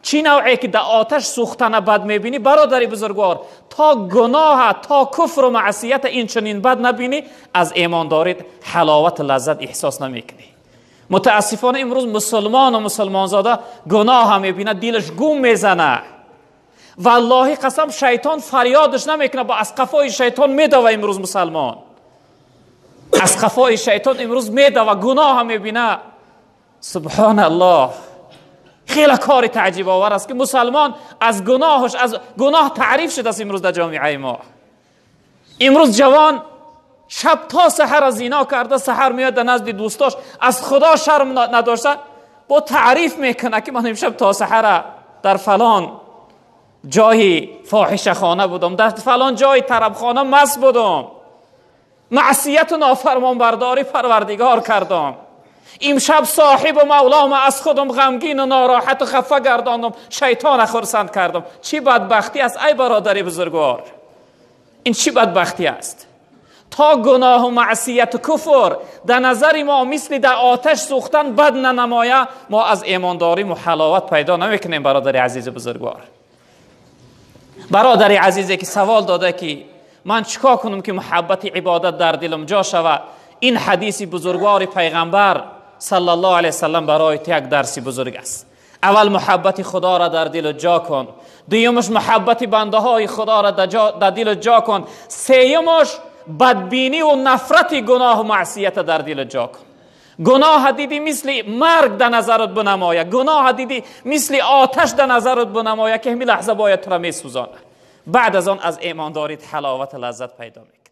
چی نوعی که در آتش سوختن بد میبینی برادری بزرگوار، تا گناه تا کفر و معصیت این چنین بد نبینی، از ایمانداریت حلاوت لذت احساس نمیکنی. متاسفانه امروز مسلمان و مسلمان زاده گناه هم میبینه دلش گم میزنه. والله قسم شیطان فریادش نمیکنه، با از قفای شیطان میدوه. امروز مسلمان از قفای شیطان امروز میدوه، گناه هم میبینه. سبحان الله، خیلی کار تعجیب آور است که مسلمان از گناهش، از گناه تعریف شده است امروز در جامعه ما. امروز جوان شب تا سحر زینا کرده، سحر میاد در نزد دوستاش، از خدا شرم نداشته، با تعریف میکنه که من امشب تا سحر در فلان جای فاحشه خانه بودم، در فلان جای طرب خانه مست بودم، معصیت و نافرمانبرداری پروردگار کردم، امشب صاحب و مولام از خودم غمگین و ناراحت و خفه گرداندم، شیطان خرسند کردم. چی بدبختی است ای برادر بزرگوار، این چی بدبختی است؟ تا گناه و معصیت و کفر در نظر ما مثل در آتش سوختن بد ننمایه، ما از ایمانداری و حلاوت پیدا نمیکنیم. برادر عزیز بزرگوار، برادر عزیزی که سوال داده که من چیکار کنم که محبت عبادت در دلم جا شود، این حدیث بزرگوار پیغمبر صلی الله علیه وسلم برای تو یک درس بزرگ است. اول محبت خدا را در دل جا کن، دویمش محبت بنده های خدا را در دل جا کن، سیمش بدبینی و نفرت گناه و معصیت در دل جا کن. گناه دیدی مثل مرگ در نظرت بنمایه، گناه دیدی مثل آتش در نظرت بنمایه که همین لحظه باید تو را میسوزانه. بعد از آن از ایمانداریت حلاوت لذت پیدا میکنی.